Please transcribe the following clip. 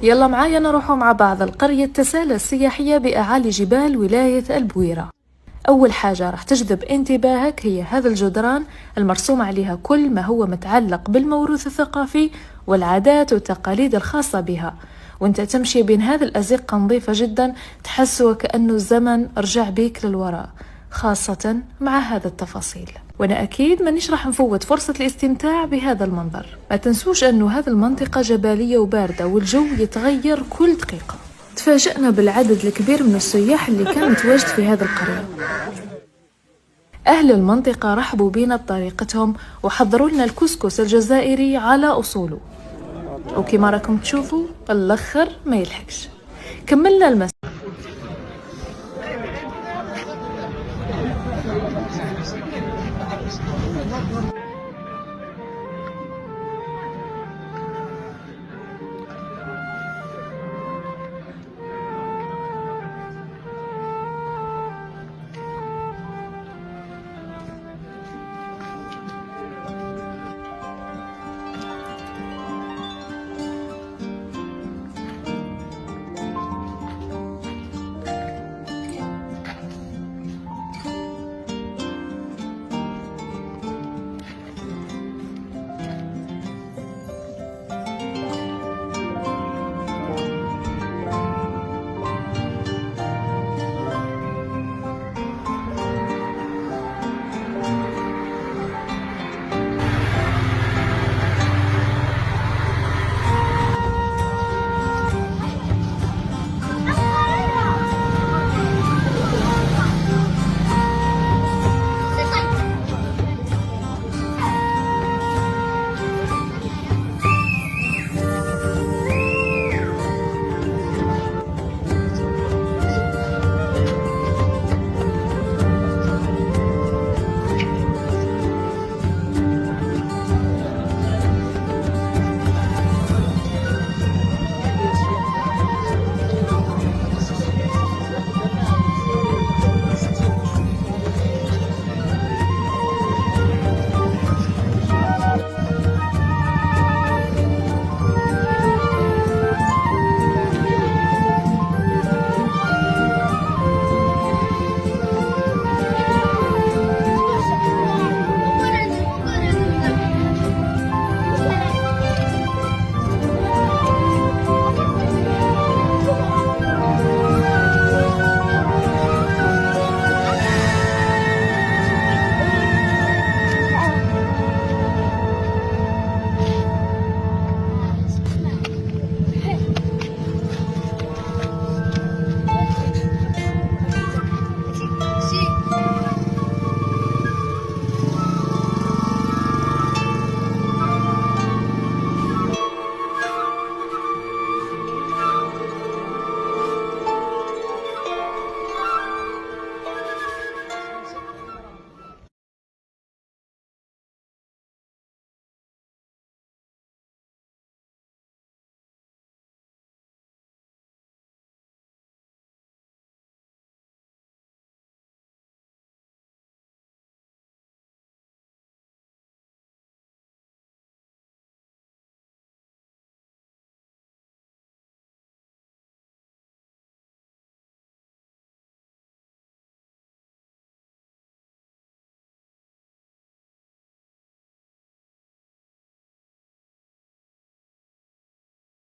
يلا معايا نروحوا مع بعض القرية تسالة السياحية بأعالي جبال ولاية البويرة. أول حاجة راح تجذب انتباهك هي هذا الجدران المرسوم عليها كل ما هو متعلق بالموروث الثقافي والعادات والتقاليد الخاصة بها. وانت تمشي بين هذه الأزقة نظيفة جدا، تحس وكأنه الزمن رجع بيك للوراء، خاصة مع هذا التفاصيل. وانا اكيد مانيش راح نفوت فرصة الاستمتاع بهذا المنظر. ما تنسوش انه هذه المنطقة جبلية وباردة والجو يتغير كل دقيقة. تفاجأنا بالعدد الكبير من السياح اللي كان متواجد في هذه القرية. أهل المنطقة رحبوا بنا بطريقتهم وحضروا لنا الكسكس الجزائري على أصوله، وكما راكم تشوفوا الأخر ما يلحقش. كملنا المساء.